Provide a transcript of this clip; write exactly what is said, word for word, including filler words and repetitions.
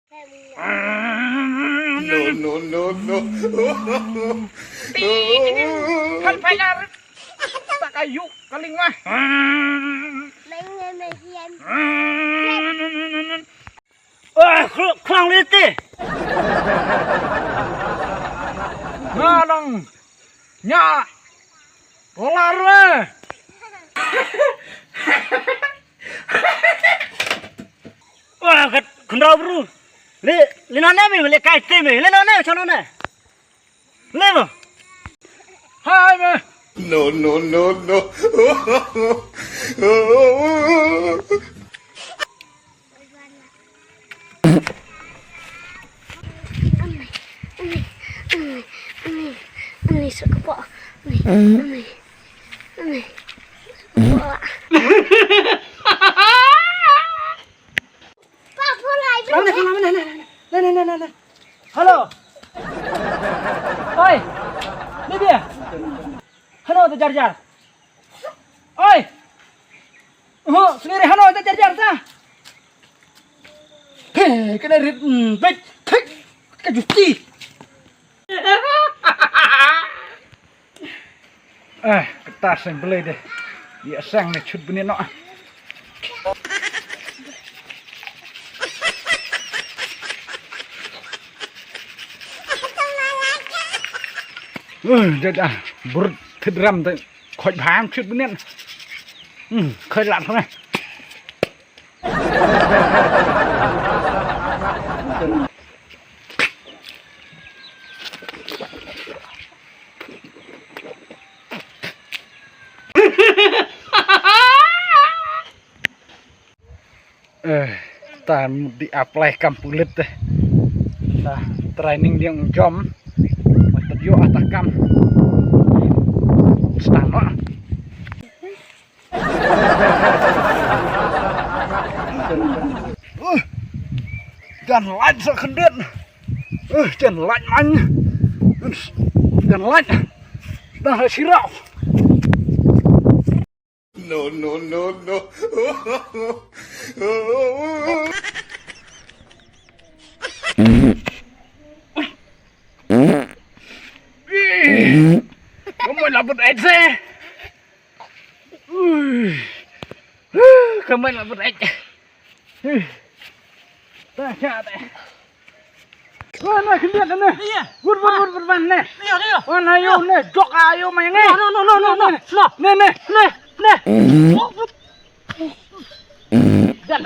No, no, no, no. Kan pailar. Tak kayu, kaling mah. Ah, kl-, klang liti. Nganang. Nya. Polar weh. Wah, kat khynraw bru. Le, le nane me, le kai te me, le nane, chano ne. Le mo. Hai me. No, no, no, no. Ani, sa ka pa. Ani, ani, ani. Sa ka pa. Hello. Oi. Ni dia. Hello, tu jar jar. Oi. Ho, sendiri hello, tu jar jar ta. He, kena rit, hmm, bet, thik, ka juti. Eh, kata seng belai deh. Ïa seng ne chut bniat noh. Eh, jada, burut thit ram te. Khoi bhang chut bniat. Hmm, khoi lat ne. Eh, ta di apply kam pulit te. Ta training dieng jom. Mata dio ata kam. Stang no. Uh, jan lait sa khyndiat. Uh, jan lait man. Jan lait. Dah sirau. No, no, no, no. Kamu labut aja. Ui. Huh, ka mei la bret. Huh. Ta cha ta. Wan na khyndiat na. Iya. Wut wut wut wut wan na. Iya, iya. Wan ayo na, jok ayo mai nge. No, no, no, no, no, no. No. Ne, ne. Ne, ne. Dan.